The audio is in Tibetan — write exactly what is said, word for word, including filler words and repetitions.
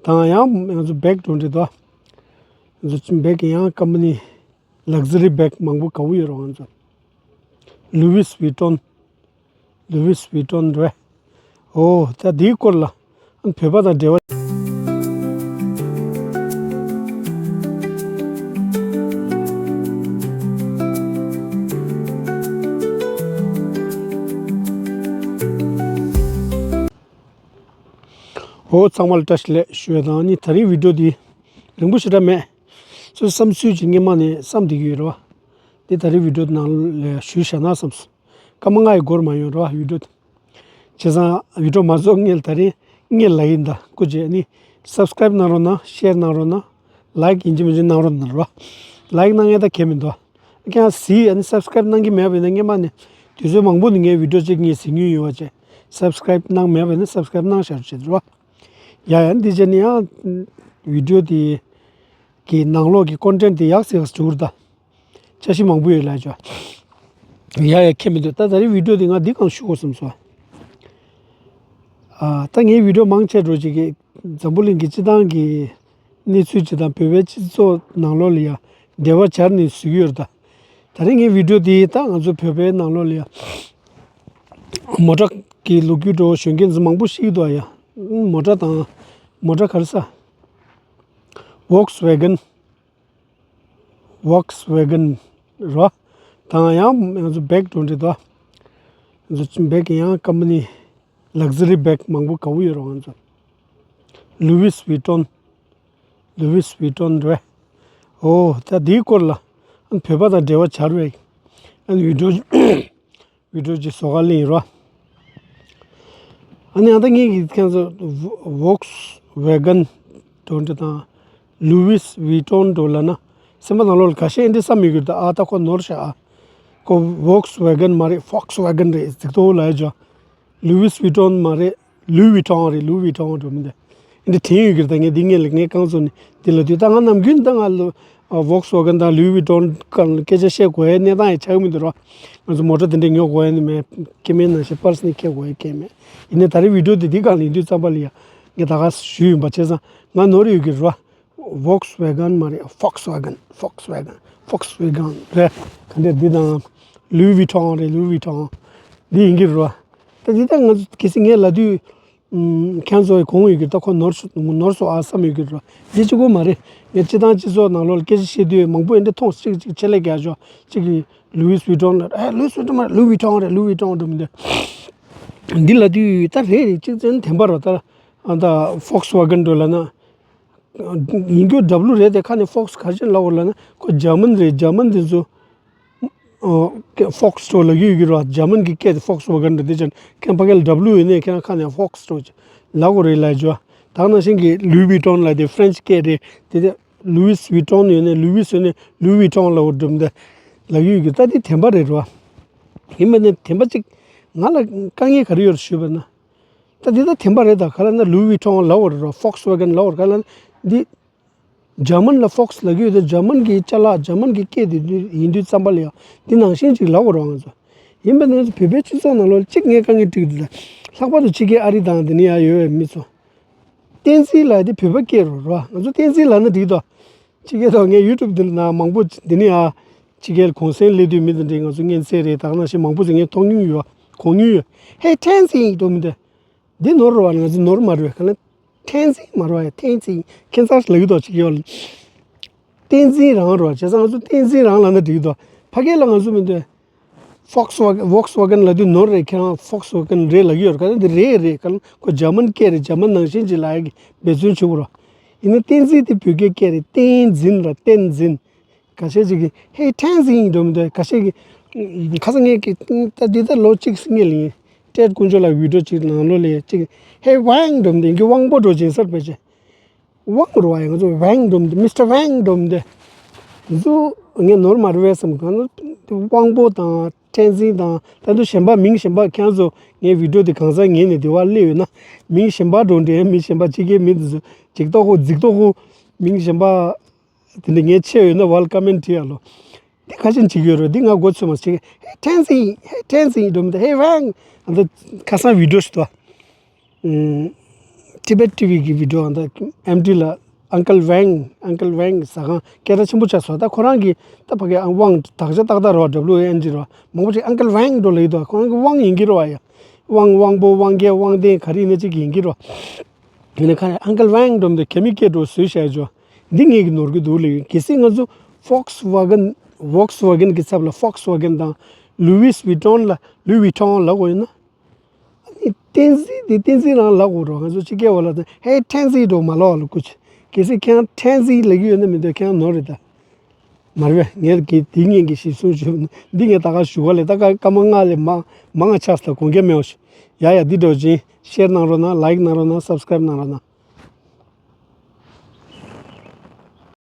དང་ཡང་ང་ཚོ་བེག་འགྲོ་འདྲི་དོ། ང་ཚོ་བེག་ཡང་ཀམ་པ་ནི་ལག་ཟ་རི་བེག་མང་པོ་ག་བོ་ཡོད་རོགས། ང་ཚོ་ལུ་ཝིས་ཝི་ཏོན། ལུ་ཝིས་ཝི་ཏོན་རེད། ཨོ་ད་འདིའི་སྐོར་ལ་ཨ་ནི་བོད་པ་དང་འབྲེལ་བ། ཨོ་ཚང་མ་ལ་བཀྲ་ཤིས་བདེ་ལེགས་ཞུ་ཡ་དང་ཨ་ནི་ད་རིང་བི་ཌིའོ་འདི་རིང་པོ་ཞེ་དྲག་མེད། ཚོད་བསམ་ཚུལ་གྱི་སྔོན་མ་ནས་བསམ་བསྡད་ཀྱི་ཡོད་རེད་བ། འདི་ད་རིང་བི་ཌིའོ་ནང་ལ་ཞུས་བཞག་ན་བསམས། སྐར་མ་ལྔ་ཡི་འགོར་མ་ཡོང་ར་བ་བི་ཌིའོ་དེ། བྱས་ཙང་བི་ཌིའོ་མ་རྫོགས་སྔོན་ལ་ད་རིང་སྔོན་ལ་ཡིན་ད་སྐུ་མཁྱེན་ནི་སབ་སི་ཀ་རའིབ་གནང་རོགས་གནང་། ཤེར་གནང་རོགས་གནང་། ལའིག་ཡིན་གཅིག་མིན་གཅིག་གནང་རོགས་གནང་ར་བ། ལའིག་གནང་ཡས་ད་གལ་མི་འདུག་ཀྱང་གཟིགས་ཨ་ནི་སབ་སི་ཀ་རའིབ་གནང་གི་མེད་པ་ཡིན་ན་སྔོན་མ་ནས་དུས་ཚོད་མང་པོ་ནས་ངའི་བི་ཌིའོ་གཅིག་ངས་གཟིགས་མྱོང་ཡོད་པ་བྱས། སབ་སི་ཀ་རའིབ་གནང་མེད་པ་ཡིན་ན་སབ་སི་ཀ་རའིབ་གནང་བཞག་རོགས་བྱེད་ར་བ། ཡ་ཡ་འདི་བྱས་ནས་ཡང་བི་ཌིའོ་དེ་གི་ནང་ལོགས་ཀྱི་ཀོན་ཊེན་ཊི་དེ་ཡག་སེ་ཡག་སེ་འགྲོ་གི་རེད་ད། འཆར་གཞི་མང་པོ་ཡོད་ལབ་ཅོ། ཡ་ཡ་ཁྱད་མི་འདུག་ད་ད་རེས་བི་ཌིའོ་འདི་ང་འདི་གང་ཞུ་དགོས་བསམ་སོང་། ཨ་ད་ངའི་བི་ཌིའོ་མང་ཆེ་འགྲོ་ཅིག་གི་འཛམ་བུ་གླིང་གི་སྤྱི་བཏང་གི་གནས་ཚུལ་ཅིག་དང་བོད་པའི་སྤྱི་ཚོགས་ནང་ལོགས་ལ་ཡ་འབྲེལ་བ་སྦྱར་ནས་བཟོས་ཀྱི་ཡོད་རེད་ད། ད་རེས་ངའི་བི་ཌིའོ་འདི་ད་ང་ཚོ་བོད་པའི་ནང་ལོགས་ལ་ཡ་མོ་ཊ་གི་ལོ་རྒྱུས་འགྲོ་གཞོན་སྐྱེས་ཚོ་མང་པོ་ཤེས་ཀྱི་འདུག་ཨ་ཡ། མོ་ཊ་དང་མོ་ཊ་ག་རེ་ཟ། ཝོག་སི་ཝེ་གན། ཝོག་སི་ཝེ་གན་རོ། དང་ཡང་ང་ཚོ་བེག་འགྲོ་འདྲི་དོ། ང་ཚོ་བེག་ཡང་ཀམ་པ་ནི་ལག་ཟ་རི་བེག་མང་པོ་ག་བོ་ཡོད་རོགས། ང་ཚོ་ལུ་ཝིས་ཝི་ཏོན། ལུ་ཝིས་ཝི་ཏོན་རེད། ཨོ་ད་འདིའི་སྐོར་ལ་ཨ་ནི་བོད་པ་དང་འབྲེལ་བ་སྦྱར་བའི་ཨ་ནི་བི་ཌིའོ་བི་ཌིའོ་ཅིག་བཟོ་ག་ལེན་ཡིན་རོ། ཨ་ནི་ཨ་ད་ངེད་ཀྱི་ཁྱེད་ཚོ་ཝོག་སི་ཝེ་གན་འགྲོ་འདྲི་དང་ལུ་ཝིས་ཝི་ཏོན་འགྲོ་ལབ་ན་སེམས་པ་ནང་ལོགས་ལ་ཁ་ཤས་འདི་བསམ་ཡོད་ཀྱི་རེད་ད། ཨ་ད་ཁོ་ནོར་ཤག་ཨ་ཁོ་ཝོག་སི་ཝེ་གན་མ་རེད། ཕོག་སི་ཝེ་གན་རེད་ཟེར་དོ་ལབ་ཡ་ཅོ། ལུ་ཝིས་ཝི་ཏོན་མ་རེད། ལུའི་ཝི་ཏོང་རེད། ལུའི་ཝི་ཏོང་འགྲོ་མི་འདི། འདི་དྲན་ཡོད་ཀྱི་རེད་ད། ངས་འདི་ངས་ལ་ངས་རྐང་བཙུགས་ནས་འདི་ལ་དུས་ད་ང་ནམ་རྒྱུན་ད་ང་ལ་ཝོག་སི་ཝེ་གན་དང་ལུའི་ཝི་ཏོང་སྒང་ལ་སྐད་ཆ་བཤད་དགོས་ཡའི་གནས་སྟངས་ཡང་ཆགས་ཀྱི་མི་འདུག་རོ། ང་ཚོ་མོ་ཊ་དེ་འདྲས་ཉོ་དགོས་ཡ་ནི་མེད། སྐྱེ་དམན་ནང་བཞིན་པར་སི་ནི་འཁྱེར་དགོས་ཡ་གང་ཡང་མེད། ཡིན་ནའི་ད་རེས་བི་ཌིའོ་དེ་འདི་སྒང་ལ་ཡིན་དུས་ཙམ་པ་ལ་ཡ་ངས་ད་ག་ཞུས་ཡིན་པ། བྱས་ཙང་ང་ནོར་ཡོད་ཀྱི་རེད་རོ། ཝོག་སི་ཝེ་གན་མ་རེད། ཕོག་སི་ཝེ་གན། ཕོག་སི་ཝེ་གན། ཕོག་སི་ཝེ་གན་རེད། ག་འདྲས་འདི་དང་ལུའི་ཝི་ཏོང་རེད། ལུའི་ཝི་ཏོང་འདི་ཡིན་གྱི་རེད་རོ། ད་འདི་ད་ང་ཚོ་གལ་སྲིད་ངས་ལབ་དུས་ཨམ་ཁྱེད་ཚོ་གོང་ཡོད་ཀྱི་ད་ཁོ་ནོར་སོ་ནོར་སོང་ཨ་བསམ་ཡོད་ཀྱི་རེད་རོ། འདི་གཅིག་པོ་མ་རེད། ངས་སྤྱི་བཏང་སྤྱི་ཚོགས་ནང་ལོགས་ལ་སྐད་ཆ་བཤད་དུས་མང་པོ་འདི་འདྲས་མཐོང་། གཅིག་གཅིག་ཆེད་ལས་རྒྱག་ཆོག་གཅིག་གིས་ལུའི་ཝི་ཏོང་ལ་ཨེ་ལུའི་ཝི་ཏོང་མ་རེད། ལུའི་ཝི་ཏོང་རེད། ལུའི་ཝི་ཏོང་འགྲོ་མི་འདི། འདི་ལབ་དུས་ད་རེད་རེད་གཅིག་ཙམ་བདེན་པ་རེད་ད། ཨ་ད་ཕོག་སི་ཝེ་གན་འགྲོ་ལབ་ན། ཡིན་རྒྱུ་འདྲ་པོ་རེད་དེ། ཁ་ནས་ཕོག་སི་ག་རེ་བྱས་ནས་ལབ་དགོས་ལབ་ན་ཁོ་འཇར་མན་རེད། འཇར་མན་དེ་ཚོ་ཨོ་ཕོག་སི་ལབ་ཀྱི་ཡོད་ཀྱི་རེད་བ། འཇར་མན་གྱི་སྐད་དེ་ཕོག་སི་ཝེ་གན་རེད། དེ་ཅན་ཁྱེད་ཕ་གི་ལ་ཌབ་ལུ་ཡོད་ནས་ཁྱེད་རང་ཁ་ནས་ཕོག་སི་ལབ་ཀྱི་ལབ་དགོས་རེད་ལབ་ཀྱི་ཡོད། ད་ནང་བཞིན་གྱི་ལུའི་ཝི་ཏོང་ལབ་དེ་ཧྥ་རན་སི་སྐད་རེད་དེ། དེ་ལུའི་ཝི་ཏོང་ཡོད་ནས་ལུའི་ཝི་ཡོད་ནས་ལུའི་ཝི་ཏོང་ལབ་དགོས་འགྲོ་མི་འདི་ལབ་ཀྱི་ཡོད་ཀྱི། ད་དེ་བདེན་པ་རེད་རེད་བ། ཡིན་པ་ནས་བདེན་པ་གཅིག་ང་ལ་དཀའ་ངལ་ག་རེ་ཡོད་རེད་ཞུས་པ་ན། ད་འདི་ད་བདེན་པ་རེད་ད། ག་ལབ་ན་ལུའི་ཝི་ཏོང་ལབ་དགོས་རེད་རོ། ཕོག་སི་ཝེ་གན་ལབ་དགོས་རེད། ག་ལབ་ན་འདི་འཇར་མན་ལ་ཕོག་སི་ལབ་ཀྱི་ཡོད་དེ། འཇར་མན་གྱི་ཅ་ལག་འཇར་མན་གྱི་སྐད་དེ་འདི་ཡིན་དུས་ཙམ་པ་ལ་ཡང་འདི་ནང་བཞིན་ཅིག་ལབ་དགོས་རེད་ང་ཚོ། ཡིན་པ་ནི་ང་ཚོ་བོད་པའི་སྤྱི་ཚོགས་ནང་ལོགས་གཅིག་ངས་དཀའ་ངལ་འཕྲད་ཀྱི་འདུག་ད་ལྷག་པར་དུ་ཕྱི་རྒྱལ་ཨ་རི་དང་འདི་ནས་ཡར་ཡོད་པའི་མི་ཚོ། བསྟན་འཛིན་ལབ་དེ་བོད་པ་སྐད་རེད་རོ། ང་ཚོ་བསྟན་འཛིན་ལབ་ན་འགྲིག་དོ། ཕྱི་རྒྱལ་དང་ངའི་ཡུ་ཊུབ་འདི་ནང་མང་པོ་འདི་ནས་ཨ་ཕྱི་རྒྱལ་གུང་སེང་སླེབས་དུས་མི་འདི་འདྲའི་ང་ཚོ་སྔོན་ཚད་རེད། ད་ག་ནང་བཞིན་མང་པོ་ཟིག་ངས་མཐོང་མྱོང་ཡོད། གོ་མྱོང་ཡོད། ཧེ་བསྟན་འཛིན་འགྲོ་མི་འདི། འདི་ནོར་རེད་བ། ང་ཚོ་ནོར་མ་རེད་བས། ག་ལ་བསྟན་འཛིན་མ་རེད་བ། བསྟན་འཛིན་ཁྱེད་ཚོ་ལབ་ཀྱི་འདུག་ཕྱི་རྒྱལ་ལ། བསྟན་འཛིན་རང་རེད་བ། བྱས་ཙང་ང་ཚོ་བསྟན་འཛིན་རང་ལབ་ན་འགྲིག་གི་འདུག་ཕ་གི་ལ་ང་ཚོ་མི་འདུག་ཕོག་སི་ཝེ་གན། ཝོག་སི་ཝེ་གན་ལབ་དུས་ནོར་རེད། ཁྱེད་རང་ཕོག་སི་ཝེ་གན་རེད་ལབ་ཀྱི་ཡོད་རེད། ག་ལ་འདི་རེད་རེད། ག་ལ་ཁོ་འཇར་མན་སྐད་རེད། འཇར་མན་ནང་བཞིན་ཅིག་ལབ་ཡ་གི་འབད་བརྩོན་བྱེད་དགོས་རེད། ཡིན་ནའི་བསྟན་འཛིན་དེ་བོད་སྐད་སྐད་རེད། བསྟན་འཛིན་ར་བསྟན་འཛིན། ཁ་ཤས་ཅིག་གིས་ཧེ་བསྟན་འཛིན་འགྲོ་མི་འདུག་ཁ་ཤས་ཀྱིས་ཁ་སང་ངས་ཀྱི་ད་འདི་ད་ལོ་གཅིག་སྔོན་ལ་ཡིན། ཏྲེད་དཀོན་མཆོག་ལགས་བི་ཌིའོ་ཅིག་ནང་ལོགས་ལ་ཅིག་ཧེ་ཝང་འགྲོ་མི་འདུག་ཡིན་གྱི་དབང་པོ་འགྲོ་ཅིང་སར་བེ་ཅེ། ཝང་རུ་བ་ཡང་ང་ཚོ་ཝང་འགྲོ་མི་འདུག་མི་སི་ཊར་ཝང་འགྲོ་མི་འདུག་ང་ཚོ་ངས་ནོར་མ་རེད་བས་བསམ། གང་དབང་པོ་དང་བསྟན་འཛིན་དང་ད་དུང་གཞན་པ་མིང་གཞན་པ་ཁྱེད་ཚོ་ངའི་བི་ཌིའོ་དེ་གང་ཟག་ངེས་ནས་དེ་བ་སླེབས་ཡོད་ན་མིང་གཞན་པ་འགྲོ་འདྲེ་མིང་གཞན་པ་ཅིག་གི་མིང་དེ་ཚོ་ཅིག་ཏོག་ཧོ་ཛིག་ཏོག་ཧོ་མིང་གཞན་པ། དེ་འདྲ་ངས་ཆེ་ཡོད་ན་ཝལ་ཀ་མེན་ཊི་བྲིས་ཡ་ལོ། འདི་ཁ་ཆེན་བྱེད་ཀྱི་ཡོད་རེད། འདི་ང་མགོ་ཚོས་མ་བྱེད་ཀྱི། ཧེ་བསྟན་འཛིན། ཧེ་བསྟན་འཛིན་འགྲོ་མི་འདུག་ཧེ་ཝང་། ཨ་ད་ཁ་སང་བི་ཌིའོ་ཞིག་འདུག་ཨ། ཨུམ། Tibet TV གི་བི་ཌི་ཡོ་འདི་ཨེམ་ཊི་ལ་ཨང་ཀལ་ཝེང་། ཨང་ཀལ་ཝེང་ཟ་ཁང་སྐད་གྲགས་ཆེན་པོ་ཆགས་སོང་། ད་ཁོ་རང་གི་ད་ཕ་གི་ཝང་དག་ཆ་ཏག་ཏག་རེད་བ། W A N G རེད་བ། མང་པོ་ཅིག་ཨང་ཀལ་ཝེང་འགྲོ་ལེ་དོ། ཁོ་རང་གི་ཝང་ཡིན་གྱི་རེད་བ། ཡ་ཝང་དབང་པོ་དབང་རྒྱལ་དབང་ལྡན་ག་རེ་ཡིན་ན་ཅིག་ཡིན་གྱི་རེད་བ། ཡིན་ན་ཁ་ཨང་ཀལ་ཝེང་འགྲོ་མི་འདུག་རྒྱ་མི་སྐད་འགྲོ་བཟོས་བྱས་ཅོ། འདི་ངེད་ཀྱི་ནོར་གྱི་འདུག་ལེ། གལ་སྲིད་ང་ཚོ་Volkswagen Volkswagen གི་ཚབ་ལ་Volkswagen དང་Louis Vuitton ལ་Louis Vuitton ལབ་དགོས་ཡོད་ན། ཨ་ནི་བསྟན་འཛིན་དེ་བསྟན་འཛིན་རང་ལབ་དགོས་རེད་བ། ང་ཚོ་ཕྱི་རྒྱལ་བ་ལ་ད་ཧེ་བསྟན་འཛིན་འགྲོ་མ་ལབ་ལ་སྐུ་མཁྱེན། གལ་སྲིད་ཁྱེད་རང་བསྟན་འཛིན་ལབ་ཀྱི་ཡོད་ན་མི་འདུག་ཁྱེད་རང་ནོར་རེད་ད། མ་རེད་པས། ངས་ཀྱི་དེ་ངས་ཀྱི་ཞིག་གསུངས་ཞུ། འདི་ངས་ད་ག་ཞུ་བ་ལས་ད་ག་སྐར་མ་ལྔ་ལས་མ་མང་ང་ཆགས་ལ་དགོངས་འགལ་མེད་པ་ཞུ། ཡ་ཡ་འདི་འགྲོ་ཅིང་ཤེར་གནང་རོགས་གནང་། ལའིག་གནང་རོགས་གནང་། སབ་སི་ཀ་རེབ་གནང་རོགས་གནང་།